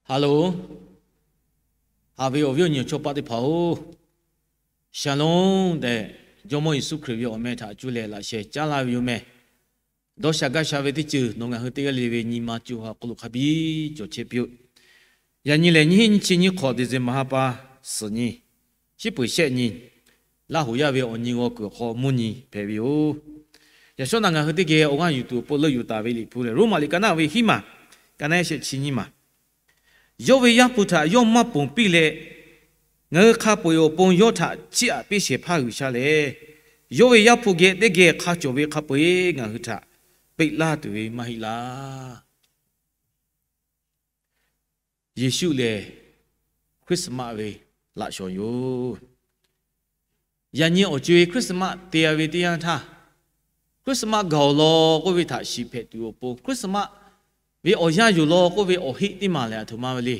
Hello, haꞈ ve awˬ viˉ awˬ nyi awˬ chawˇ paˆ teˇ hpaˍ-oˬ, Shalom tehꞈ, Jawˇmawˇ Yeˍsuˆ Hkriꞈ ve awˬ meh htaꞈ cuˇ leh laꞈ sheh caˉ laˇ ve yoˬ meh. Dawˇ sha gaˇ sha ve teˇ ceuˬ nawˬ ngaˬ hui teˇ g'aˇ le ve nyi ma co ha hk'aw lo hk'a biˇ cawˬ chehˇ piˇ-oˆ. Yaꞈ nyi lehˬ, nyiˇ hinˉ nyiˇ chi nyiˇ hk'awꞈ December ha pa suhˍ nyi, shiˉ peuˬ shehˆ nyi, Laˇ huˍ yaˇ ve awˬ nyi g'aw kuiˬ awˬ hk'aw mvuhˇ nyi hpehꞈ ve yoˬ. Yaꞈ shawˉ naꞈ ngaˬ hui teˇ geh awˬ g'aˇ yuˬ tuˬ awˬ pon leuˆ yuˬ taˍ ve Liꞈ hpu lehˬ, Roˉmaꞈ liꞈ ka naˆ ve hiˉ maˬ, ka naˆ shehˆ chi nyiˇ maˬ. Yawˇ ve Yaˇ hpu htaꞈ yawˇ maˇ ponˬ piˇ leh, ngaˬ hui hk'a peu-eˬ awˬ pon yawˇ htaꞈ chiˇ aꞈ piˇ shehˍ hpaˇ G'uiˬsha lehˬ, yawˇ ve Yaˇ hpu geh teˇ geh hk'a cawˬ ve hk'a peu-eˬ ngaˬ hui htaꞈ peꞈ laˇ tuˬ ve maˇ heˆ laˇ. Yeˍsuˆ lehˬ Christmas ve laꞈ shawˍ yoˬ. Yaꞈ nyi awˬ co-e Christmas te-a ve teˇ yanˇ htaˇ, Christmas gaˬ-oˬ law k'oˆ ve htaꞈ shiˍ hpehꞈ tuˬ awˬ pon, Christmas ve awˬ yanˇ yoˬ law k'oˆ ve awˬ heˆ teˇ maˬ lehˬ, aˬ htoꞈ ma ve le.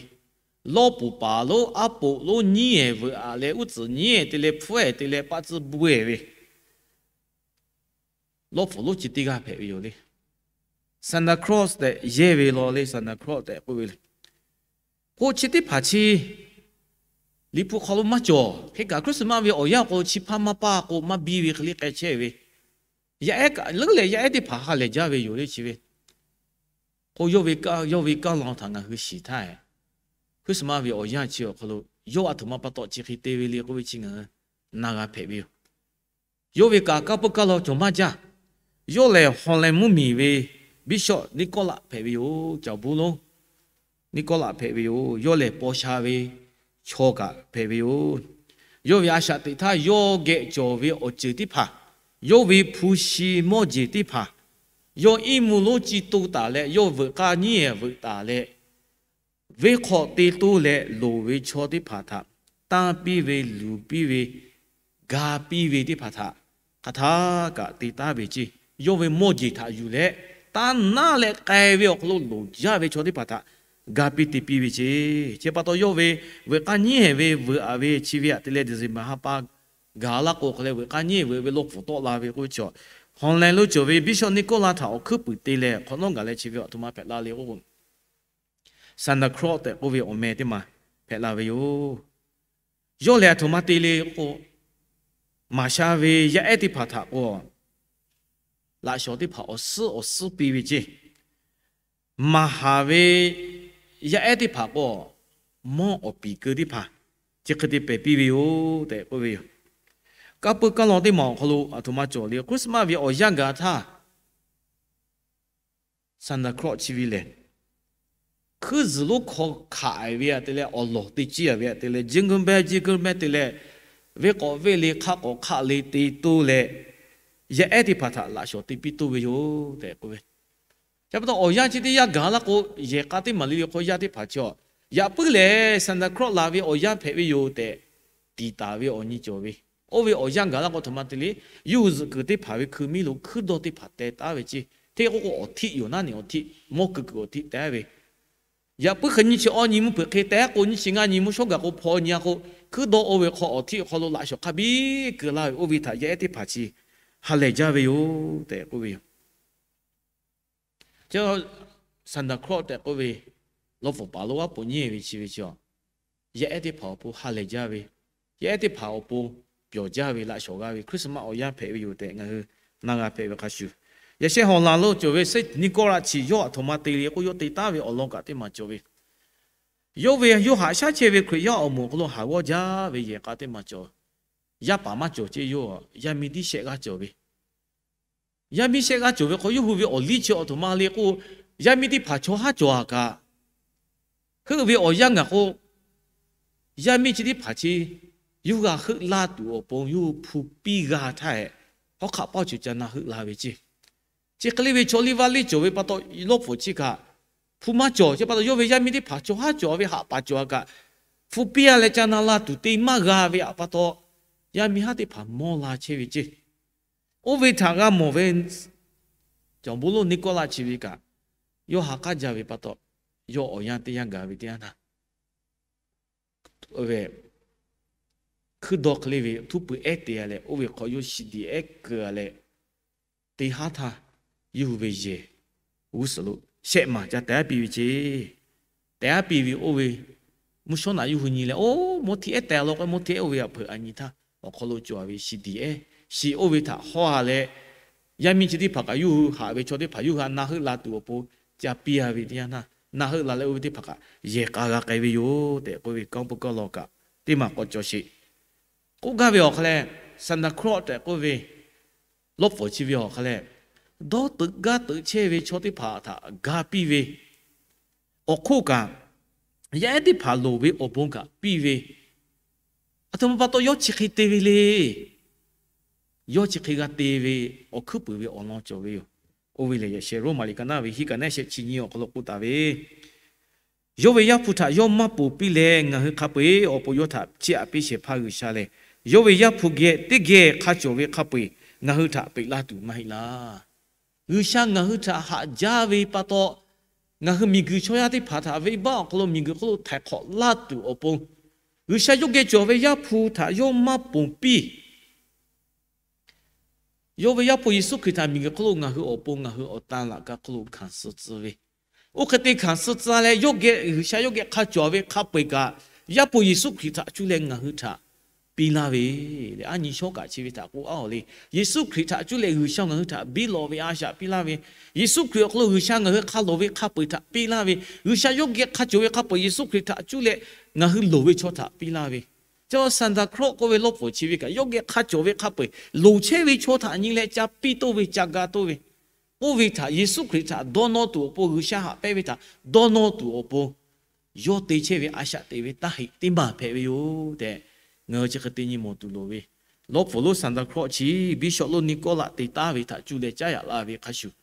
Lawˇ poˍ paˍ lonˉ, aˉ poꞈ lonˉ nyiˉ-ehˍ veuꞈ-aꞈ leh uˉ tcuhˍ nyiˉ-ehˍ te leh hpfuhˇ-ehˍ te leh paˆ tcuhˇ buˇ-ehˍ ve lawˇ pfuhˍ lonˉ chi teˇ g'aˇ hpehꞈ ve yoˬ le. Santa Claus tehꞈ yehˇ ve law le, Santa Claus tehꞈ k'oˆ ve le. K'o chi teˇ hpaˍ chi Liꞈ hpu hk'aw lo maˇ cawˬ. Hk'e kaꞈ Christmas ve awˬ yanˇ k'o, chi hpaˇ maˇ paˇ k'o maˇ biˇ ve hk'e le k'ai chehˇ ve. Yaˇ ehˉ kaꞈ leuˉ leh yaˇ ehˉ teˇ hpaˍ ha lehˬ jaˇ ve yoˬ le chi ve. K'o yawˇ ve kanˇ, yawˇ ve kanˇ lawn htaꞈ ngaˬ hui shiˍ htaˇ, Christmas ve awˬ yanˇ chi awˬ hk'aw lo yawˇ aˬ htoꞈ ma pa taw chi hk'e te ve le k'oˆ ve chi ngaˬ hui na g'a hpehꞈ ve yoˬ. Yawˇ ve kaꞈ kanˇ paˆ kanˇ lawn cawˬ maˇ jaˇ. Yawˇ lehˬ Holland mvuhˇmiˬ ve Bishop Nicholas hpehꞈ ve yoˬ. Caˬ bon lonˉ Nicholas hpehꞈ ve yoˬ. Yawˇ lehˬ paw sha ve chaw kaꞈ hpehꞈ ve yoˬ. Yawˇ ve a shaꞈ teꞈ htaˇ yawˇ geh cawˬ ve awˬ ceuˬ teˇ hpaˍ, yawˇ ve hpu shi mawˇ jeˬ teˇ hpaˍ, yawˇ iˉ mvuhˇ lonˉ ci to taˍ leh yawˇ veuꞈ k'aˇ nyiˉ-ehˍ veuꞈ taˍ leh, venˇ hk'aw te toˇ leh loˍ ve chaw teˇ hpaˍ htaꞈ tanˇ piˇ ve, luˬ piˇ ve, ga piˇ ve teˇ hpaˍ htaꞈ hk'aˬ htaˇ kaꞈ te taˉ ve ceˇ. Yawˇ ve mawˇ jeˬ htaꞈ yuˬ leh tanˇ naˉ leh k'ai ve awˬ hk'aw lo loˍ jaˇ ve chaw teˇ hpaˍ htaꞈ ga piˇ te piˇ ve ceˇ. Chi pa taw yawˇ ve veuꞈ k'aˇ nyiˉ-ehˍ ve veuꞈ-aꞈ ve chi ve htaꞈ te leh December ha pa gaˬ laˇ k'o hk'e leh veuꞈ k'aˇ nyiˉ-ehˍ veuꞈ ve lawˇ pfuhˍ tawˆ la ve k'oˆ ve chaw, Holland lo cawˬ ve Bishop Nicholas htaꞈ awˬ hkuiˉ puiˍ te leh hk'awꞈ nawˉ gaˬ leh chi ve aˬ htoꞈ ma hpehꞈ la le k'o, Santa Claus tehꞈ k'oˆ ve awˬ meh teˇ maˬ hpehꞈ la ve yoˬ. Yawˇ lehˬ aˬ htoꞈ ma te le k'o, maˍ sha ve yaˇ ehˉ teˇ hpaˍ htaꞈ k'o, laꞈ shawˍ teˇ hpaˍ awˬ suhˉ awˬ suhˉ piˇ ve ceˇ. Maˍ haˍ ve yaˇ ehˉ teˇ hpaˍ k'o, mawˇ awˬ piˍ keu teˇ hpaˍ chi hk'e te pehˬ piˇ ve yoˬ tehꞈ k'oˆ ve yoˬ. Kanˇ paˆ kanˇ lawn teˇ maˬ awˬ hk'aw lo aˬ htoꞈ ma cawˬ le, Christmas ve awˬ yanˇ gaˬ htaˇ, Santa Claus chi ve lehˬ, hkuiˉ zuhˬ lonˉ hk'aw hkanˍ ve aꞈ te leh awˬ lawˬ te ciˇ-a ve aꞈ te leh jingle bell jingle bell te leh, venˇ k'awꞈ venˇ le hk'aˆ k'awꞈ hk'aˆ le te toˇ leh, yaˇ ehˉ teˇ hpaˍ htaꞈ laꞈ shawˍ te piˇ toˇ ve yoˬ tehꞈ k'oˆ ve. Chi pa taw awˬ yanˇ chi teˇ yanˇ gaˬ laˇ k'o, yehˬ k'a teˇ maˬ le le hk'aw yaˇ teˇ hpaˍ chi, yaꞈ puiˉ lehˬ Santa Claus laˬ ve awˬ yanˇ hpehꞈ ve yoˬ tehꞈ tiˍ taˍ ve awˬ nyi cawˬ ve. Oˇ ve awˬ yanˇ gaˬ laˇ k'o, aˬ htoꞈ ma te le, yawˇ hui zuhꞈ kuiˬ teˇ hpaˍ ve hkui miˇ lo hkuiˉ dawˇ teˇ hpaˍ teh taˉ ve ceˇ. Hteˇ k'oˆ k'o, awˬ htiˆ yoˬ naˉ neˬ awˬ htiˆ, mawˇ keu kuiˬ awˬ htiˆ teh ve. Yaꞈ puiˉ hk'e nyiˇ chi awˇ nyi mvuhˇ hpeuꞈ hk'e teh k'o, nyiˇ chi ngaˇ nyi mvuhˇ shawˉ gaˬ k'o hpaw nyi-a k'o, hkuiˉ dawˇ oˇ ve hk'aw awˬ htiˆ awˬ hk'aw lo laꞈ shawˍ hk'a biˇ keu laˇ ve. Oˇ ve htaꞈ yaˇ ehˉ teˇ hpaˍ chi ha lehˬ jaˇ ve yoˬ tehꞈ k'oˆ ve yoˬ. Santa Claus tehꞈ k'oˆ ve, lawˇ pfuhˍ paˍ lonˉ aˉ poꞈ nyiˉ ve chi ve chi, yaˇ ehˉ teˇ hpaˍ awˬ pon ha lehˬ jaˇ ve, yaˇ ehˉ teˇ hpaˍ awˬ pon pyawˬ jaˇ ve laꞈ shawˍ g'a ve Christmas awˬ yanˇ hpehꞈ ve yoˬ tehꞈ ngaˬ hui na g'a hpehꞈ ve hk'a shuˍ, yaꞈ sheh hawˬ laˬ lo cawˬ ve Saint Nicholas chi yawˇ aˬ htoꞈ ma te le k'o, yawˇ te taˉ ve awˬ lawn kaꞈ teˇ maˬ cawˬ ve. Yawˇ ve yawˇ haꞈ shaˉ chehˇ ve Hkriꞈ yaˇ awˬ moˍ awˬ hk'aw lo haˍ g'awˇ jaˇ ve yehˬ k'a teˇ maˬ cawˬ. Yaˇ paˍ maˇ cawˬ ceˇ, yawˇ yaˇ miˇ tiˉ shehˆ g'aˇ cawˬ ve. Yaˇ miˇ shehˆ g'aˇ cawˬ ve hk'aw, yawˇ hui ve awˬ liˇ chi aˬ htoꞈ ma le k'o, yaˇ miˇ teˇ hpaˍ chaw haˉ cawˬ-a kaꞈ, heuˆ ve awˬ yanˇ gaˬ k'o, yaˇ miˇ chi teˇ hpaˍ chi yawˇ g'a heuˆ laˇ tuˬ awˬ pon yawˇ hui hpu piˇ g'a htaˇ, hawˉ hk'aˆ pawˇ ceuˬ ca na heuˆ la ve ceˇ. Chi hk'e le ve chaw liˇ vaˇ liˇ cawˬ ve pa taw, lawˇ pfuhˍ chi kaꞈ hpu maˇ cawˬ. Chi pa taw yawˇ ve yaˇ miˇ teˇ hpaˍ chaw haˉ cawˬ ve haꞈ paˍ cawˬ-a kaꞈ, hpu piˇ-a leh ca na la tuˬ te maˇ g'a ve pa taw, yaˇ miˇ haˉ teˇ hpaˍ mawˇ la chehˇ ve ceˇ. Oˇ ve htaꞈ g'a mawˬ ve Caˬ bon lonˉ Nicholas chi ve kaꞈ, yawˇ ha k'aˉ jaˇ ve pa taw, yawˇ awˬ yanˇ teˇ yanˇ gaˬ ve teˇ yanˇ htaˇ, hkuiˉ dawˇ hk'e le ve htuˉ pui ehˉ te-a leh, oˇ ve hk'aw yawˇ shi diꞈ ehˉ keu-a leh, teˇ haˉ htaˇ yawˇ hui ve yehˬ g'uˇ suhˍ lo shehˆ maˬ ca teh piˇ ve ceˇ. tehˬ aˉ piˇ ve oˇ ve mvuhˇ shawˉ naꞈ yawˇ hui nyi leh, oˇ mvuhˇ htiˇ ehˉ tehˬ law k'o, mvuhˇ htiˇ ehˉ oˇ ve htaꞈ hpeuꞈ a nyi htaˇ awˬ hk'aw lo cawˬ ve shiˍ diˍ ehˉ shiˍ oˇ ve htaꞈ hawˇ ha leh, yaˇ miˇ chi teˇ hpaˍ kaꞈ yawˇ hui haꞈ ve chaw teˇ hpaˍ yawˇ hui htaꞈ na heuˆ la tuˬ awˬ pon ca piˇ a ve teˇ yanˇ htaˇ, na heuˆ la leh oˇ ve teˇ hpaˍ kaꞈ yehˬ k'a g'a k'ai ve yoˬ tehꞈ k'oˆ ve kanˉ pui kaˇ law kaꞈ teˇ maˬ k'awꞈ cawˬ sheˍ. K'oˆ gaˇ ve awˬ hk'a leh, Santa Claus tehꞈ k'oˆ ve lawˇ pfuhˍ chi ve awˬ hk'a leh, dawˇ teuꞈ gaˇ teuꞈ chehˇ ve chaw teˇ hpaˍ htaꞈ ga piˇ ve awˬ hk'oˆ kaꞈ, yaˇ ehˉ teˇ hpaˍ loˍ ve awˬ bon kaꞈ piˇ ve, aˬ htoꞈ ma pa taw yawˇ chi hk'e te ve le. Yawˇ chi hk'e g'a te ve awˬ hkuiˉ puiˍ ve awˬ lawn cawˬ ve yoˬ. Oˇ ve lehˬ, yaꞈ sheh Roˉmaꞈ liꞈ ka naˆ ve hiˆ ka naˆ shehˆ chi nyi awˬ hk'aw lo k'oˆ taˍ ve, yawˇ ve Yaˇ hpu htaꞈ yawˇ maˇ ponˬ piˇ leh, ngaˬ hui hk'a peu-eˬ awˬ pon yawˇ htaꞈ chiˇ aꞈ piˇ shehˍ hpaˇ G'uiˬsha lehˬ, yawˇ ve Yaˇ hpu geh teˇ geh hk'a cawˬ ve hk'a peu-eˬ ngaˬ hui htaꞈ peꞈ laˇ tuˬ maˇ heˆ laˇ. G'uiˬsha ngaˬ hui htaꞈ haꞈ jaˇ ve pa taw, ngaˬ hui miˬguiˬ chaw yaˇ teˇ hpaˍ htaꞈ venˇbaˆ awˬ hk'aw lo miˬguiˬ hk'oˆ lo htaiˍ hk'awꞈ laˇ tuˬ awˬ pon, G'uiˬsha yawˇ geh cawˬ ve Yaˇ hpu htaꞈ yawˇ maˇ ponˬ piˇ. Yawˇ ve Yaˇ hpu Yeˍsuˆ Hkriꞈ htaꞈ miˬguiˬ hk'oˆ lo ngaˬ hui awˬ pon ngaˬ hui awˬ tan laꞈ ka hk'oˆ lo hkanˍ suh tcuh ve, oˇ hk'e te hkanˍ suh tcuh leh, yawˇ geh G'uiˬsha yawˇ geh hk'a cawˬ ve hk'a peu-eˬ kaꞈ, Yaˇ hpu Yeˍsuˆ Hkriꞈ htaꞈ cuˇ leh ngaˬ hui htaꞈ piˇ laˇ ve, le a nyi shawˉ kaꞈ chi ve htaꞈ k'oˆ a le. Yeˍsuˆ Hkriꞈ htaꞈ cuˇ leh G'uiˬsha ngaˬ hui htaꞈ biˇ lawꞈ ve a shaꞈ piˇ laˇ ve, Yeˍsuˆ Hkriꞈ awˬ hk'aw lo G'uiˬsha ngaˬ hui hk'a loˍ ve hk'a peu-eˬ htaꞈ piˇ laˇ ve, G'uiˬsha yawˇ geh hk'a cawˬ ve hk'a peu-eˬ Yeˍsuˆ Hkriꞈ htaꞈ cuˇ leh ngaˬ hui loˍ ve chaw htaꞈ piˇ laˇ ve, chi Santa Claus k'oˆ ve lawˇ pfuhˍ chi ve kaꞈ yawˇ geh hk'a cawˬ ve hk'a peu-eˬ loˍ chehˇ ve chaw htaꞈ nyi leh ca piˇ toˇ ve, ca ga toˇ ve, oˇ ve htaꞈ Yeˍsuˆ Hkriꞈ htaꞈ dawˇ nawˇ tuˬ awˬ pon, G'uiˬsha haꞈ pehnˇ ve htaꞈ dawˇ nawˇ tuˬ awˬ pon, yawˇ te chehˇ ve a shaꞈ teꞈ ve taˇ heꞈ teˇ maˬ hpehꞈ ve yoˬ tehꞈ, ngaˬ hui chi hk'e te nyi mawˬ tuˬ loˍ ve. Lawˇ pfuhˍ lonˉ Santa Claus chi Bishop lonˉ Nicholas te taˍ ve htaꞈ cuˇ leh caˉ yaꞈ la ve hk'a shuˍ,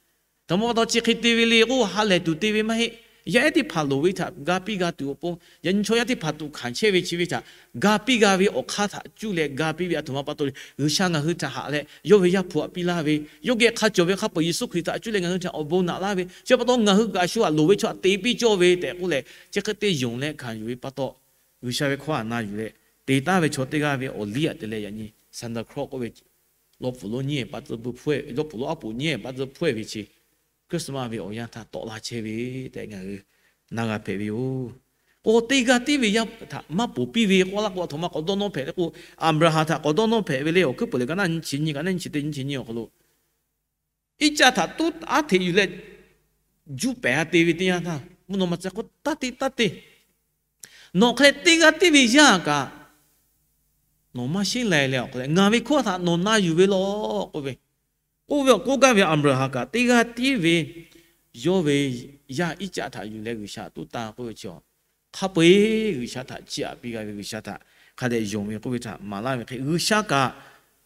htaꞈ ma pa taw chi hk'e te ve le k'o, ha lehˬ tuˬ te ve maˇ heˆ. Yaˇ ehˉ teˇ hpaˍ loˍ ve htaꞈ ga piˇ g'a tuˬ awˬ pon, yaꞈ nyi chaw yaˇ teˇ hpaˍ tuꞈ hkanˍ chehˇ ve chi ve htaꞈ ga piˇ g'a ve awˬ hk'aˇ htaꞈ cuˇ leh ga piˇ ve, aˬ htoꞈ ma pa taw le, G'uiˬsha ngaˬ hui htaꞈ haꞈ leh yawˇ ve Yaˇ hpu htaꞈ piˇ laˇ ve, yawˇ geh hk'a cawˬ ve hk'a peu-eˬ Yeˍsuˆ Hkriꞈ htaꞈ cuˇ leh ngaˬ hui htaꞈ awˬ bon naꞈ laˇ ve, chi pa taw ngaˬ hui kaꞈ shu htaꞈ loˍ ve chaw htaꞈ te piˇ cawˇ ve tehꞈ k'oˆ leh, chi hk'e te yonˍ leh hkanˍ yuˬ ve pa taw, G'uiˬsha ve hkawˇ htaꞈ na yuˬ leh te taˍ ve chaw teˇ g'aˇ ve awˬ liˇ htaꞈ te leh yaꞈ nyi Santa Claus k'oˆ ve lawˇ pfuhˍ lonˉ nyiˇ ehˍ pa tcuh bvuhˇ hpfuhˇ, lawˇ pfuhˍ lonˉ aˉ poꞈ nyiˇ ehˍ pa tcuh hpfuhˇ ve chi Christmas ve awˬ yanˇ htaˇ tawˆ la chehˇ ve tehꞈ ngaˬ hui na g'a hpehꞈ ve yoˬ. K'o teˇ g'aˇ tiˉ ve yaˇ htaꞈ maˇ ponˬ piˇ ve k'oˆ laˇ k'o, aˬ htoꞈ ma k'awꞈ dawˇ nawˇ hpehꞈ le k'o, Aˍbraˍhanˍ htaꞈ k'awꞈ dawˇ nawˇ hpehꞈ ve le. Awˬ hkuiˉ puiˍ lehˬ, ka naˆ nyi chi nyi, ka naˆ nyi chi teˇ nyi chi nyi awˬ hk'aw lo Iˉcaˆ htaꞈ tuˉ aˉ hteꞈ yuˬ leh juˇ pehˍ a te ve teˇ yanˇ htaˇ, mvuhˇ naw ma tcuh k'oˆ, Taˇ te, taˇ te. Nawˬ hk'e leh teˇ g'aˇ tiˉ ve yaˇ kaꞈ nawˬ maˇ sheˉ lai leh, awˬ hk'e leh ngaˬ ve hkawˇ htaꞈ nawˬ na yuˬ ve law k'oˆ ve, k'oˆ ve awˬ k'oˆ gaˇ ve Aˍbraˍhanˍ kaꞈ teˇ g'aˇ tiˉ ve yawˇ ve yaˇ Iˉcaˆ htaꞈ yuˬ leh G'uiˬsha tuˉ tanˇ k'oˆ ve chi, hk'a peu-eˬ G'uiˬsha htaꞈ chiˇ aꞈ piˇ g'a ve, G'uiˬsha htaꞈ hk'a dehꞈ yonˍ ve k'oˆ ve htaꞈ maˍ laˇ ve hk'e, G'uiˬsha kaꞈ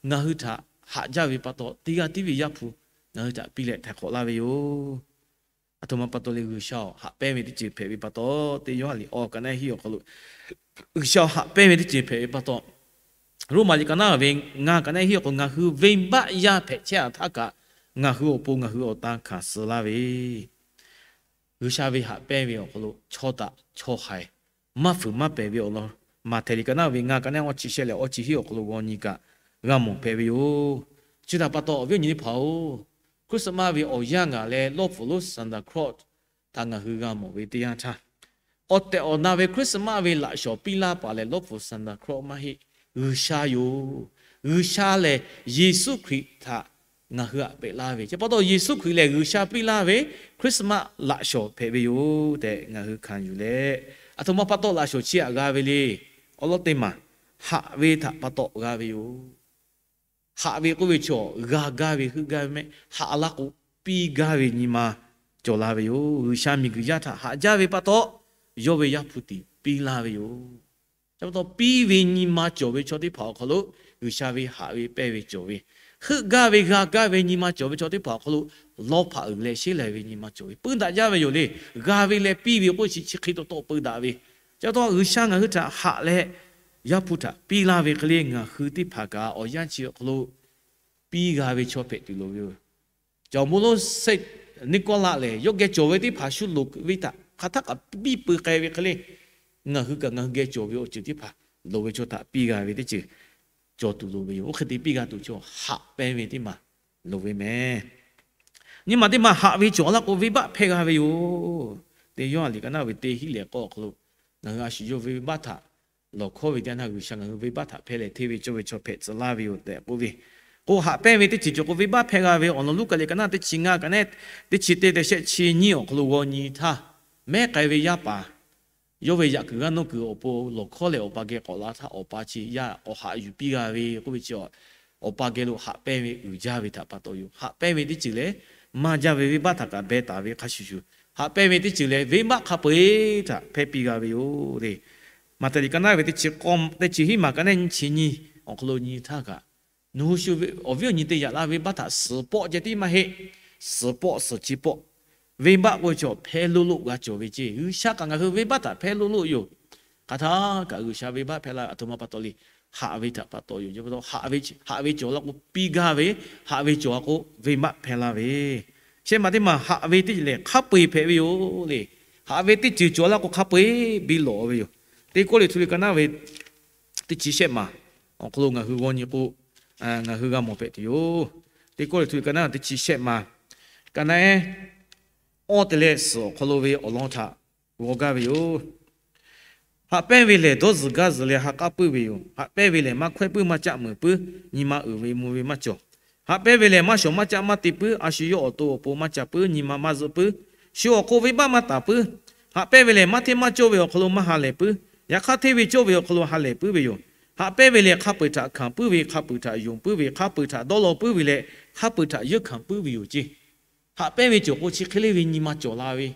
ngaˬ hui htaꞈ haꞈ jaˇ ve pa taw, teˇ g'aˇ tiˉ ve Yaˇ hpu ngaˬ hui htaꞈ piˇ leh htaiˍ hk'awꞈ laˇ ve yoˬ. Aˬ htoꞈ ma pa taw le, G'uiˬsha awˬ haꞈ pehnˇ ve teˇ ceuˬ hpehꞈ ve pa taw, teˇ Yoˇhanˬ liꞈ awˬ ka naˆ hiˆ awˬ hk'aw lo G'uiˬsha awˬ haꞈ pehnˇ ve teˇ ceuˬ hpehꞈ ve pa taw, Roˉmaꞈ liꞈ ka naˆ ve ngaˇ ka naˆ hiˆ awˬ hk'aw lo, ngaˬ hui venˇbaˆ yaˇ hpehꞈ chehˇ a htaˇ kaꞈ ngaˬ hui awˬ pon ngaˬ hui awˬ tan hkanˍ suh laˇ ve G'uiˬsha ve haꞈ pehnˇ ve awˬ hk'aw lo chaw taꞈ chaw haiˬ maˇ fuiˍ maˇ pehˍ ve awˬ lawn, Maꞈhtehˍ liꞈ ka naˆ ve ngaˇ ka naˆ awˇ chi shehˆ leh awˇ chi hiˆ awˬ hk'aw lo g'aw nyi kaꞈ g'a mawˬ hpehꞈ ve yoˬ. Chi htaꞈ pa taw awˬ viˉ awˬ nyi teˇ hpaˍ-oˬ, Christmas ve awˬ yanˇ ngaˬ leh lawˇ pfuhˍ lonˉ Santa Claus htaꞈ ngaˬ hui g'a mawˬ ve teˇ yanˇ htaˇ, awˬ tehˬ awˬ na ve Christmas ve laꞈ shawnˍ piˇ laˇ paˍ lehˬ, lawˇ pfuhˍ Santa Claus maˇ heˆ, G'uiˬsha yoˬ. G'uiˬsha lehˬ Yeˍsuˆ Hkriꞈ htaꞈ ngaˬ hui htaꞈ peꞈ laˇ ve chi pa taw, Yeˍsuˆ Hkriꞈ lehˬ G'uiˬsha piˇ laˇ ve Christmas laꞈ shawnˍ hpehꞈ ve yoˬ tehꞈ ngaˬ hui hkanˍ yuˬ leh, aˬ htoꞈ ma pa taw laꞈ shawnˍ chi htaꞈ g'a ve le. Awˬ lawn teˇ maˬ, haꞈ ve htaꞈ pa taw g'a ve yoˬ. Haꞈ ve k'oˆ ve chaw, g'a gaˇ ve heuˆ gaˇ ve mehˆ, haꞈ laˇ k'o, piˇ gaˇ ve nyi ma cawˬ la ve yoˬ. G'uiˬsha miˬguiˬ yaˇ htaꞈ haꞈ jaˇ ve pa taw, yawˇ ve Yaˇ hpu tiꞈ piˇ laˇ ve yoˬ. Chi pa taw piˇ ve nyi ma cawˬ ve chaw teˇ hpaˍ awˬ hk'aw lo G'uiˬsha ve haꞈ ve pehnˇ ve cawˬ ve, heuˆ gaˇ ve g'a gaˇ ve nyi ma cawˬ ve chaw teˇ hpaˍ awˬ hk'aw lo lawˇ hpaꞈ uiˍ leh sheˉ lai ve nyi ma cawˬ ve, puiˉ daꞈ jaˇ ve yoˬ le. G'a ve leh piˇ ve k'oˆ chi chi hk'e taw taw puiˉ daꞈ ve. Chi pa taw G'uiˬsha ngaˬ hui htaꞈ haꞈ leh Yaˇ hpu htaꞈ piˇ laˇ ve hk'e le, ngaˬ hui teˇ hpaˍ kaꞈ awˬ yanˇ chi awˬ hk'aw lo piˇ g'a ve chaw hpehꞈ tuˬ loˍ ve yoˬ. Caˬ awˬ moˍ lonˉ Saint Nicholas lehˬ, yawˇ geh cawˬ ve teˇ hpaˍ shu loˍ ve htaꞈ hk'aˬ htaˇ kaꞈ biˇ peu k'ai ve hk'e le, ngaˬ hui kaꞈ ngaˬ hui geh cawˬ ve awˬ ceuˬ teˇ hpaˍ loˍ ve chaw htaꞈ piˇ g'a ve teˇ ceuˬ cawˬ tuˬ loˍ ve yoˬ. Oˇ hk'e te piˇ g'a tuˬ chaw haꞈ pehnˇ ve teˇ maˬ loˍ ve mehˍ. Nyi maˬ teˇ maˬ haꞈ ve cawˬ laˇ k'o, venˇbaˆ hpehˇ g'a ve yoˬ. Teˇ Yoˇhanˬ liꞈ ka naˉ ve teˇ hinˉ leh k'awˇ awˬ hk'aw lo ngaˬ hui a shu yawˇ ve venˇbaˆ htaꞈ lawˬ hkawˇ ve teˇ yanˇ, G'uiˬsha ngaˬ hui venˇbaˆ htaꞈ hpehˇ leh hteˇ ve cawˇ ve chaw hpehꞈ tcuh laˇ ve yoˬ tehꞈ k'oˆ ve. K'o haꞈ pehnˇ ve teˇ ceuˬ cawˬ k'o, venˇbaˆ hpehˇ g'a ve awˬ lawn Luˉkaꞈ liꞈ ka naˉ teˇ chi ngaˇ ka naˉ teˇ chi teˇ tehꞈ shehˆ chi nyiˇ awˬ hk'aw lo g'aw nyi htaˇ, mehˉ k'ai ve yaˇ paˍ yawˇ ve yaꞈ kuiˬ g'aˇ nuˇ kuiˬ awˬ pon lawˬ hkawˇ leh awˬ pa geh k'awꞈ la htaˇ, awˬ pa chi yaˇ k'awꞈ haꞈ yuˬ piˇ g'a ve k'oˆ ve chi, awˬ pa geh lo haꞈ pehnˇ ve uiˍ jaˇ ve htaꞈ pa taw yoˬ. Haꞈ pehnˇ ve teˇ ceuˬ lehˬ, maˇ jaˇ ve venˇbaˆ htaꞈ kaꞈ beh taˍ ve hk'a shuˍ shuˍ, haꞈ pehnˇ ve teˇ ceuˬ lehˬ, venˇbaˆ hk'a peu-eˬ htaꞈ hpehˇ piˇ g'a ve yoˬ le. Maꞈhtehˍ liꞈ ka naˉ ve teˇ chi hiˉ maˬ ka naˉ nyiˇ chi nyiˇ awˬ hk'aw lo nyi htaˇ kaꞈ, nawˬ hui shu awˬ viˉ awˬ nyi te yaꞈ la venˇbaˆ htaꞈ suhˍ pawˆ ceh tiˉ maˇ heˆ. Suhˍ pawˆ suhˍ chi pawˆ, venˇbaˆ k'oˆ ve chaw hpehˇ loˆ loˆ g'a cawˬ ve ceˇ. G'uiˬsha kaꞈ ngaˬ hui venˇbaˆ htaꞈ hpehˇ loˆ loˆ yoˬ. Hk'aˬ htaˇ kaꞈ G'uiˬsha venˇbaˆ hpehˇ la aˬ htoꞈ ma pa taw le. Haꞈ ve htaꞈ pa taw yoˬ. Haꞈ ve cawˬ la k'o piˇ gaˇ ve, haꞈ ve cawˬ la k'o venˇbaˆ hpehˇ laˇ ve. Shehˆ maˬ teˇ maˬ haꞈ ve teˇ ceuˬ lehˬ, hk'a peu-eˬ hpehꞈ ve yoˬ le. Haꞈ ve teˇ ceuˬ cawˬ la k'o hk'a peu-eˬ biˇ lawꞈ ve yoˬ. Teˇ Kawˇrenˍhtuˆ liꞈ ka naˉ ve teˇ chi shehˆ maˬ awˬ hk'aw lo ngaˬ hui g'aw nyi k'o, ngaˬ hui g'a mawˬ hpehꞈ tuˬ yoˬ. Teˇ Kawˇrenˍhtuˆ liꞈ ka naˉ teˇ chi shehˆ maˬ ka naˉ ehˉ awˇ te leh suhˍ awˬ hk'aw lo ve awˬ lawn htaꞈ g'aw gaˇ ve yoˬ. Haꞈ pehnˇ ve lehˬ, dawˇ zuhˬ gaˇ zuhˬ leh ha k'aˉ puiˉ ve yoˬ. Haꞈ pehnˇ ve lehˬ, maˇ hkawehˇ puiˉ maˇ caˆ meuˍ puiˉ, nyi ma uiˍ ve mvuh ve maˇ cawˬ. Haꞈ pehnˇ ve lehˬ, maˇ shawˍ maˇ caˆ maˇ te puiˉ, a shu yawˇ awˬ to awˬ pon maˇ ca puiˉ, nyi ma maˇ zuhˆ puiˉ, shu awˬ hk'oˆ venˇbaˆ maˇ taˍ puiˉ. Haꞈ pehnˇ ve lehˬ, maˇ hteˇ maˇ cawˇ ve awˬ hk'aw lo maˇ ha lehˬ puiˉ, yaꞈ hk'aˇ hteˇ ve cawˇ ve awˬ hk'aw lo ha lehˬ puiˉ ve yoˬ. Haꞈ pehnˇ ve lehˬ, hk'a peu-eˬ htaꞈ hkanˍ puiˉ ve, hk'a peu-eˬ htaꞈ yonˍ puiˉ ve, hk'a peu-eˬ htaꞈ dawˇ law puiˉ ve leh, hk'a peu-eˬ htaꞈ yeunˇ hkanˍ puiˉ ve yoˬ ceˇ. Haꞈ pehnˇ ve cawˬ k'o chi hk'e le ve nyi ma cawˬ la ve,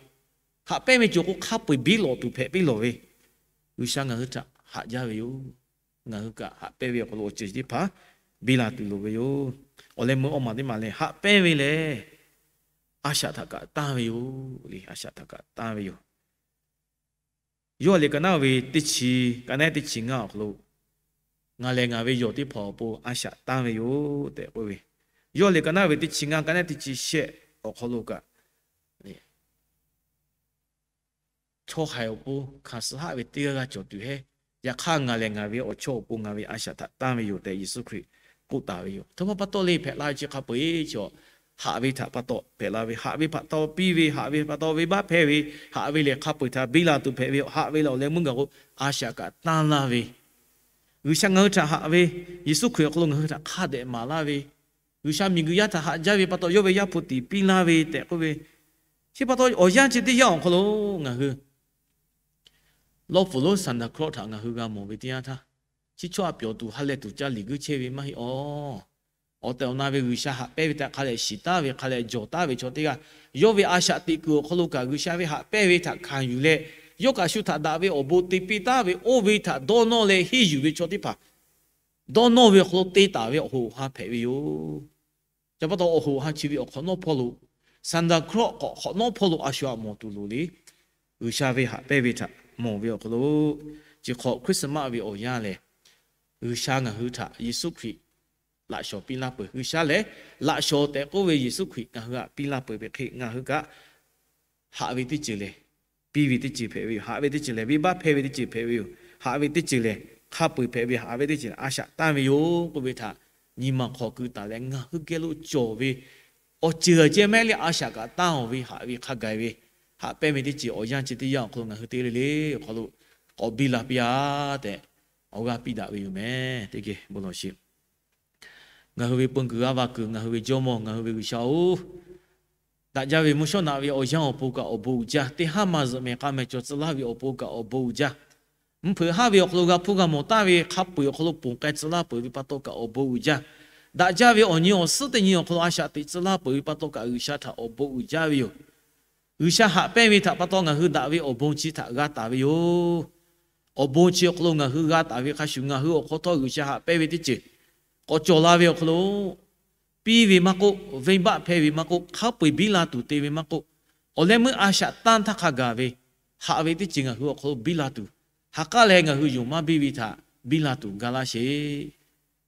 haꞈ pehnˇ ve cawˬ k'o hk'a peu-eˬ biˇ lawꞈ tuˬ hpehꞈ piˇ lawˬ ve, G'uiˬsha ngaˬ hui htaꞈ haꞈ jaˇ ve yoˬ. Ngaˬ hui kaꞈ haꞈ pehnˇ ve awˬ hk'aw lo awˬ ceuˬ chi teˇ hpaˍ biˇ la tuˬ loˍ ve yoˬ. Awˬ leh meuˇ awˇ maˬ teˇ maˬ lehˬ, haꞈ pehnˇ ve lehˬ, a shaꞈ htaꞈ kaꞈ tanˇ ve yoˬ le. A shaꞈ htaꞈ kaꞈ tanˇ ve yoˬ. Yoˇhanˬ liꞈ ka naˉ ve teˇ chi, ka naˉ teˇ chi ngaˇ awˬ hk'aw lo, ngaˬ lehˬ ngaˬ ve yawˬ teˇ hpaˍ awˬ pon a shaꞈ tanˇ ve yoˬ tehꞈ k'oˆ ve. Yoˇhanˬ liꞈ ka naˉ ve teˇ chi ngaˇ, ka naˉ teˇ chi shehˆ awˬ hk'aw lo kaꞈ, chaw haiˬ awˬ pon hkanˍ suh haˆ ve teˇ g'aˇ g'aˇ cawˬ tuˬ heˉ. Yaꞈ hk'aˇ, ngaˬ lehˬ ngaˬ ve awˬ chawˇ awˬ pon ngaˬ ve a shaꞈ htaꞈ tanˇ ve yoˬ tehꞈ Yeˍsuˆ Hkriꞈ k'oˆ taˍ ve yoˬ. Aˬ htoꞈ ma pa taw le hpehꞈ la ve chi hk'a peu-eˬ chaw, haꞈ ve htaꞈ pa taw hpehꞈ la ve, haꞈ ve pa taw piˇ ve, haꞈ ve pa taw venˇbaˆ hpehˇ ve, haꞈ ve lehˬ hk'a peu-eˬ htaꞈ biˇ la tuˬ hpehꞈ ve, haꞈ ve lehˬ awˬ leh meuˇ gaˬ k'o a shaꞈ kaꞈ tanˇ laˇ ve, G'uiˬsha ngaˬ hui htaꞈ haꞈ ve, Yeˍsuˆ Hkriꞈ awˬ hk'aw lo ngaˬ hui htaꞈ hk'a dehꞈ maˍ laˇ ve, G'uiˬsha miˬguiˬ yaˇ htaꞈ haꞈ jaˇ ve pa taw yawˇ ve Yaˇ hpu tiˍ piˇ laˇ ve tehꞈ k'oˆ ve, chi pa taw awˬ yanˇ chi teˇ yanˇ awˬ hk'aw lo ngaˬ hui lawˇ pfuhˍ lonˉ Santa Claus htaꞈ ngaˬ hui g'a mawˬ ve teˇ yanˇ htaˇ, chi chaw a pyawˬ tuˬ ha lehˬ tuˬ ca liꞈ guiˇ chehˇ ve maˇ heˆ awˬ. Awˬ tehˬ awˬ na ve G'uiˬsha haꞈ pehnˇ ve htaꞈ hk'a dehꞈ shiˍ taˉ ve, hk'a dehꞈ jawˬ taˉ ve chaw teˇ g'aˇ, yawˇ ve a shaꞈ teꞈ kuiˬ awˬ hk'aw lo kaꞈ G'uiˬsha ve haꞈ pehnˇ ve htaꞈ hkanˍ yuˬ leh, yawˇ kaꞈ shu htaꞈ daꞈ ve awˬ bon te piˇ taˉ ve oˇ ve htaꞈ dawˇ nawˇ leh henˇ yuˬ ve chaw teˇ hpaˍ, dawˇ nawˇ ve awˬ hk'aw lo te taˍ ve awˬ hoꞈ awˬ ha hpehꞈ ve yoˬ. Chi pa taw awˬ hoꞈ awˬ ha chi ve awˬ hk'awꞈ nawˉ hpawˇ lo, Santa Claus k'awꞈ hk'awꞈ nawˉ hpawˇ lo a shu htaꞈ mawˬ tuˬ loˍ le. G'uiˬsha ve haꞈ pehnˇ ve htaꞈ mawˬ ve awˬ hk'aw lo, chi hk'awꞈ Christmas ve awˬ yanˇ lehˬ, G'uiˬsha ngaˬ hui htaꞈ Yeˍsuˆ Hkriꞈ laꞈ shawnˍ piˇ laˇ peuˬ. G'uiˬsha lehˬ laꞈ shawnˍ tehꞈ k'oˆ ve Yeˍsuˆ Hkriꞈ ngaˬ hui htaꞈ piˇ laˇ peuˬ ve hk'e, ngaˬ hui kaꞈ haꞈ ve teˇ ceuˬ lehˬ, piˇ ve teˇ ceuˬ hpehꞈ ve yoˬ. Haꞈ ve teˇ ceuˬ lehˬ, venˇbaˆ hpehˇ ve teˇ ceuˬ hpehꞈ ve yoˬ. Haꞈ ve teˇ ceuˬ lehˬ, hk'a peu-eˬ hpehꞈ ve, haꞈ ve teˇ ceuˬ lehˬ a shaꞈ tanˇ ve yoˬ k'oˆ ve htaꞈ nyi ma hk'aw keu taˍ leh, ngaˬ hui geh lo cawˬ ve awˬ ceuˬ ceh mehˉ leh a shaꞈ kaꞈ tanˇ-oˬ ve, haꞈ ve hk'a gaˬ ve, haꞈ pehnˇ ve teˇ ceuˬ awˬ yanˇ chi teˇ yanˇ awˬ hk'aw lo ngaˬ hui teˇ g'aˇ le le awˬ hk'aw lo k'awꞈ biˇ la piˇ-a tehꞈ, awˬ g'aˇ piˇ daꞈ ve yoˬ mehˍ. Teˇ geh bon lawˬ sheˍ. Ngaˬ hui ve peu kuiˬ g'aˇ va kuiˬ, ngaˬ hui ve Jawˇmawˇ, ngaˬ hui ve G'uiˬsha-oˬ, daꞈ jaˇ ve mvuhˇ shawˉ naꞈ ve awˬ yanˇ awˬ pon kaꞈ awˬ bon uiˍ jaˇ. Teˇ haˉ maˇ zuhꞈ mehˍ k'a mehˍ cawˬ tcuh laˇ ve awˬ pon kaꞈ awˬ bon uiˍ jaˇ. Mvuhˇ hpeuꞈ haˉ ve awˬ hk'aw lo g'a hpuˇ g'a mawˬ taˍ ve hk'a peu-eˬ awˬ hk'aw lo ponˬ k'ai tcuh laˇ peuˬ ve pa taw kaꞈ awˬ bon uiˍ jaˇ. Daꞈ jaˇ ve awˬ nyi awˬ suhˉ teˇ nyi awˬ hk'aw lo a shaꞈ teꞈ tcuh laˇ peuˬ ve pa taw kaꞈ G'uiˬsha htaꞈ awˬ bon uiˍ jaˇ ve yoˬ. G'uiˬsha haꞈ pehnˇ ve htaꞈ pa taw ngaˬ hui daꞈ ve awˬ bon chi htaꞈ g'a taˍ ve yoˬ. Awˬ bon chi awˬ hk'aw lo ngaˬ hui g'a taˍ ve hk'a shuˍ, ngaˬ hui awˬ hk'aw htawˇ G'uiˬsha haꞈ pehnˇ ve teˇ ceuˬ k'awꞈ cawˬ la ve awˬ hk'aw lo, piˇ ve maˇ k'oˆ, venˇbaˆ hpehˇ ve maˇ k'oˆ, hk'a peu-eˬ biˇ la tuˬ te ve maˇ k'oˆ, awˬ leh meuˇ a shaꞈ tanˇ htaˇ hk'a gaˬ ve, haꞈ ve teˇ ceuˬ ngaˬ hui awˬ hk'aw lo biˇ la tuˬ, ha k'aˉ leh ngaˬ hui yonˍ maˇ biˇ ve htaꞈ biˇ la tuˬ ga laˇ sheˍ.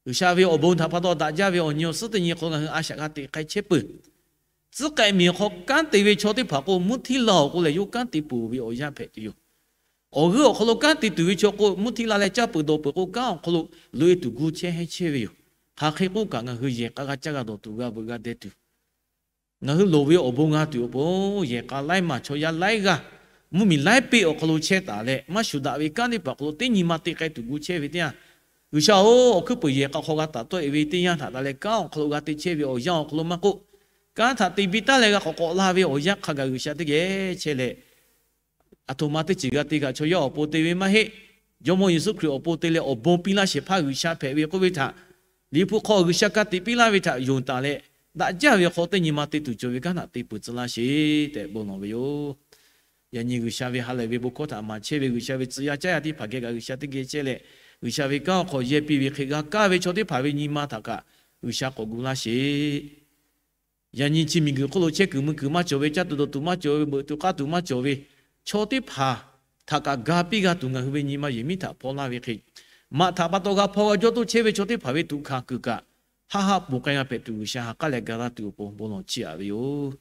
G'uiˬsha ve awˬ bon htaꞈ pa taw daꞈ jaˇ ve awˬ nyi awˬ suhˉ teˇ nyi hk'aw lo ngaˬ hui a shaꞈ g'a teꞈ k'ai chehˇ peuˬ. Tcuhˉ k'ai miˬ awˬ hk'aw kanˉ te ve chaw teˇ hpaˍ k'o, mvuhˇ htiˇ la awˬ k'o lehˬ yawˇ kanˉ te peuˬ ve awˬ yanˇ hpehꞈ tuˬ yoˬ. Awˬ g'euˆ awˬ hk'aw lo kanˉ te tuˬ ve chaw k'o, mvuhˇ htiˇ la leh caˇ peuˬ dawˬ peuˬ k'o, kanˉ awˬ hk'aw lo loꞈ-e tuˬ gu chehˇ hehnˇ chehˇ ve yoˬ. Hk'aˬ hk'e k'oˆ kaꞈ, ngaˬ hui yehˬ k'a g'a caˇ g'a dawˬ tuˬ, g'a veuꞈ g'a deh tuˬ, ngaˬ hui loˍ ve awˬ bon g'a tuˬ awˬ pon, yehˬ k'a laiˉ maˬ chaw yaˇ laiˉ g'aˇ mvuhˇmiˬ laiˉ peˆ awˬ hk'aw lo chehˇ taˍ leh, maˇ shuˍ daꞈ ve kanˉ teˇ hpaˍ awˬ hk'aw lo teˇ nyi ma te k'ai tuˬ gu chehˇ ve teˇ yanˇ, G'uiˬsha-oˬ, awˬ hkuiˉ puiˍ yehˬ hk'a hk'aw g'a taˍ tawˆ e ve teˇ yanˇ htaꞈ taˍ leh kanˉ awˬ hk'aw lo g'a te chehˇ ve awˬ yanˇ awˬ hk'aw lo maˇ k'oˆ, kanˉ htaꞈ te biˇ taˉ leh g'a k'awꞈ k'awꞈ la ve awˬ yanˇ hk'a gaˬ G'uiˬsha teˇ geh chehˇ leh, aˬ htoꞈ ma teˇ ceuˬ g'a te kaꞈ chaw yaˇ awˬ pon te ve maˇ heˆ. Jawˇmawˇ Yeˍsuˆ Hkriꞈ awˬ pon te leh awˬ bon piˇ laˇ shehˍ hpaˇ G'uiˬsha hpehꞈ ve k'oˆ ve htaꞈ, Liꞈ hpu hk'aw G'uiˬsha ka tiꞈ piˇ laˇ ve htaꞈ yonˍ taˍ leh, daꞈ jaˇ ve awˬ hk'aw teˇ nyi ma te tuˬ cawˬ ve kanˉ htaꞈ te peuˬ tcuh laˇ sheˍ tehꞈ bon lawˬ ve yoˬ. Yaꞈ nyi G'uiˬsha ve ha lehˬ ve bon hkawˇ htaꞈ maˍ chehˇ ve G'uiˬsha ve tcuh yaˇ caˇ yaˇ teˇ hpaˍ geh kaꞈ G'uiˬsha teˇ geh chehˇ leh, G'uiˬsha ve kanˉ awˬ hk'aw yehˇ piˇ ve hk'e g'a kaˇ ve chaw teˇ hpaˍ ve nyi ma htaꞈ kaꞈ G'uiˬsha k'awꞈ gu laˇ sheˍ. Yaꞈ nyi chi miˬguiˬ hk'oˆ lo chehˇ kuiˬ mui kuiˬ maˇ cawˬ ve, caˇ tuˬ dawˬ tuˬ maˇ cawˬ ve, beuꞈ tuˬ k'aˇ tuˬ maˇ cawˬ ve chaw teˇ hpaˍ htaꞈ kaꞈ ga piˇ g'a tuˬ ngaˬ hui ve nyi ma yehˬ miˉ htaꞈ hpaw laˇ ve hk'e, maꞈ htaꞈ pa taw g'a hpaw g'a jawˇ toˇ chehˇ ve chaw teˇ hpaˍ ve tuꞈ hkanˍ kuiˬ kaꞈ, haˆ haˆ ponˬ k'ai g'a hpehꞈ tuˬ G'uiˬsha ha k'aˉ leh ga laˇ tuˬ awˬ pon bon lawˬ chiˇ aꞈ ve yoˬ.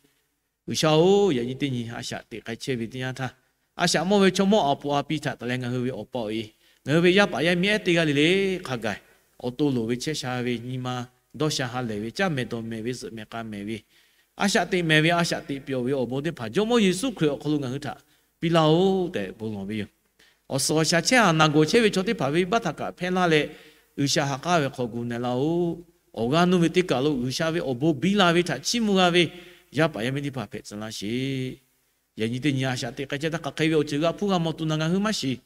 G'uiˬsha-oˬ, yaꞈ nyi teˇ nyi a shaꞈ teꞈ k'ai chehˇ ve teˇ yanˇ htaˇ, a shaꞈ mawˇ ve chaw mawˇ aˬ poꞈ a pi htaꞈ taˍ leh ngaˬ hui ve awˬ pa awˬ e, ngaˬ hui ve yaˇ paˍ yaˇ miˇ ehˉ teˇ g'aˇ le le hk'a gaˬ, awˬ to loˍ ve chehˇ sha ve nyi ma dawˇ sha ha lehˬ ve, caˇ mehˍ dawˬ mehˍ ve, zuhꞈ mehˍ k'a mehˍ ve, a shaꞈ teꞈ mehˍ ve, a shaꞈ teꞈ pyawˬ ve awˬ bon teˇ hpaˍ Jawˇmawˇ Yeˍsuˆ Hkriꞈ awˬ hk'aw lo ngaˬ hui htaꞈ piˇ laˇ-oˬ tehꞈ bon lawˬ ve yoˬ. Awˬ suhˍ awˬ shaˍ chehˇ a naˬ gawˬ chehˇ ve chaw teˇ hpaˍ ve venˇbaˆ htaꞈ kaꞈ hpehˇ laˇ leh, G'uiˬsha ha k'aˉ ve hk'aw gu na laˇ-oˬ. Awˬ g'aˇ nuˇ ve teˇ kaˬ lo G'uiˬsha ve awˬ bon biˇ la ve htaꞈ chiˇ mvuh g'a ve yaˇ paˍ yaˇ miˇ teˇ hpaˍ hpehꞈ tcuh laˇ sheˍ. Yaꞈ nyi teˇ nyi a shaꞈ teꞈ k'ai chehˇ htaˇ hk'aˬ hk'e ve awˬ ceuˬ g'a hpuˇ g'a maw tuˬ naˬ ngaˬ hui maˇ shiˍ.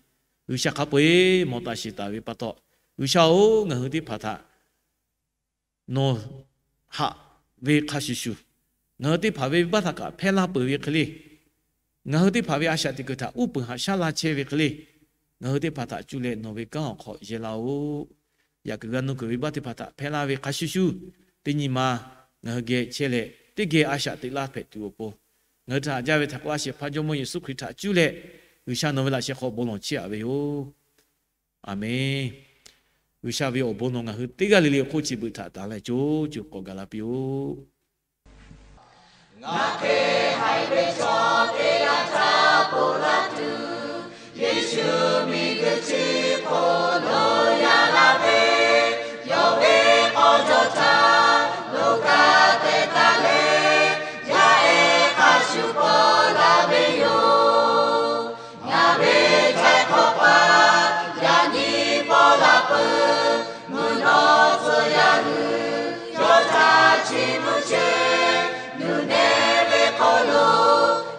G'uiˬsha hk'a peu-eˬ mawˬ taˍ shiˍ taˍ ve pa taw, G'uiˬsha-oˬ, ngaˬ hui teˇ hpaˍ htaꞈ nawˬ haꞈ ve hk'a shuˍ shuˍ, ngaˬ hui teˇ hpaˍ ve venˇbaˆ htaꞈ kaꞈ hpehˇ laˇ peuˬ ve hk'e le, ngaˬ hui teˇ hpaˍ ve a shaꞈ teꞈ kuiˬ htaꞈ uˉ peunˍ haꞈ shaˉ la chehˇ ve hk'e le, ngaˬ hui teˇ hpaˍ htaꞈ cuˇ leh nawˬ ve kanˉ awˬ hk'aw yehˇ laˇ-oˬ. Yaꞈ kuiˬ g'a nuˇ kuiˬ ve venˇbaˆ teˇ hpaˍ htaꞈ hpehˇ laˇ ve hk'a shuˍ shuˍ, teˇ nyi ma ngaˬ hui geh chehˇ leh teˇ geh a shaꞈ teꞈ laˇ hpehꞈ tuˬ awˬ pon, ngaˬ hui htaꞈ haꞈ jaˇ ve htaꞈ k'oˆ laˇ shehˍ hpaˇ Jawˇmawˇ Yeˍsuˆ Hkriꞈ htaꞈ cuˇ leh G'uiˬsha nawˬ ve laꞈ sheh hk'aw bon lawˬ chiˇ aꞈ ve yoˬ. Aˬmenˍ. G'uiˬsha ve awˬ bon nawˬ ngaˬ hui teˇ g'aˇ le le awˬ hk'oˆ chi beuꞈ htaꞈ taˍ leh co co k'awꞈ gaˬ la piˇ-oˆ. Ngaˬ hk'e haiˬ ve chaw teˇ g'aˇ htaꞈ ponˬ laˇ tuˬ, Yeˍsuˆ miˬguiˬ chi hk'oˆ lo yaꞈ la ve, yawˇ ve k'aw jawˇ htaꞈ lo kaˇ teh taˍ leh, yaˇ ehˉ hk'a shuˍ paw la ve yoˬ. Ngaˬ ve htaiˍ hk'awꞈ paˍ yaꞈ nyi paw la peuˬ. Mvuhˇ naw tcuh yaˇ hui yawˇ htaꞈ chiˇ mvuh chehˇ. Nuˬ nehˬ ve hk'aw lo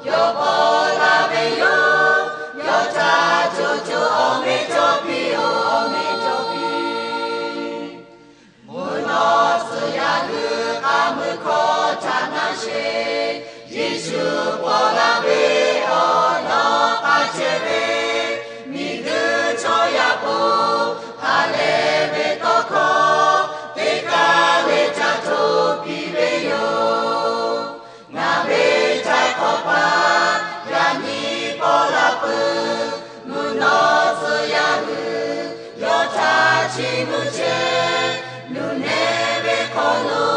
yawˇ paw la ve yoˬ. Yawˇ htaꞈ co co awˬ meꞈ cawˬ piˇ-oˬ, awˬ meꞈ cawˬ piˇ. Mvuhˇ naw tcuh yaˇ hui k'aˇ mui hkawˇ htaꞈ na sheˍ. Yeˍsuˆ paw la ve awˬ lawn k'aˇ chehˇ ve, miˬguiˬ chaw yaˇ k'o, ha lehˬ ve tawˇ hkawˇ teˇ kaˬ le ca hto piˇ ve yoˬ. Ngaˬ ve htaiˍ hk'awꞈ paˍ yaꞈ nyi paw la peuˬ. Mvuhˇ naw tcuh yaˇ hui yawˇ htaꞈ chiˇ mvuh chehˇ. Nuˬ nehˬ ve hk'aw lo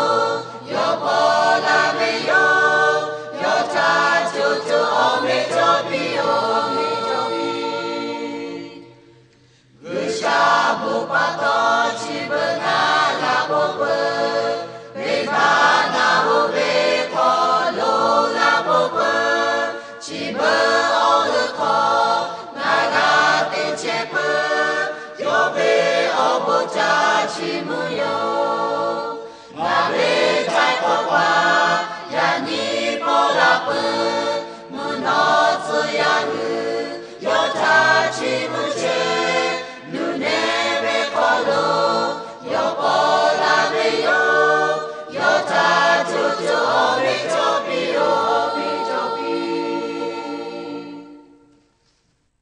yawˇ paw la ve yoˬ. Yawˇ htaꞈ co co awˬ meꞈ cawˬ piˇ-oˬ, awˬ meꞈ cawˬ piˇ. G'uiˬsha bon pa taw chi beuꞈ na la pon peuˬ. Venˇbaˆ na hoꞈ ve hk'aw lo la pon peuˬ. Chi beuꞈ awˬ g'euˆ hk'aw ngaˬ g'a te chehˇ peuˬ. Yawˇ ve awˬ bon ca chiˇ mvuh yoˬ.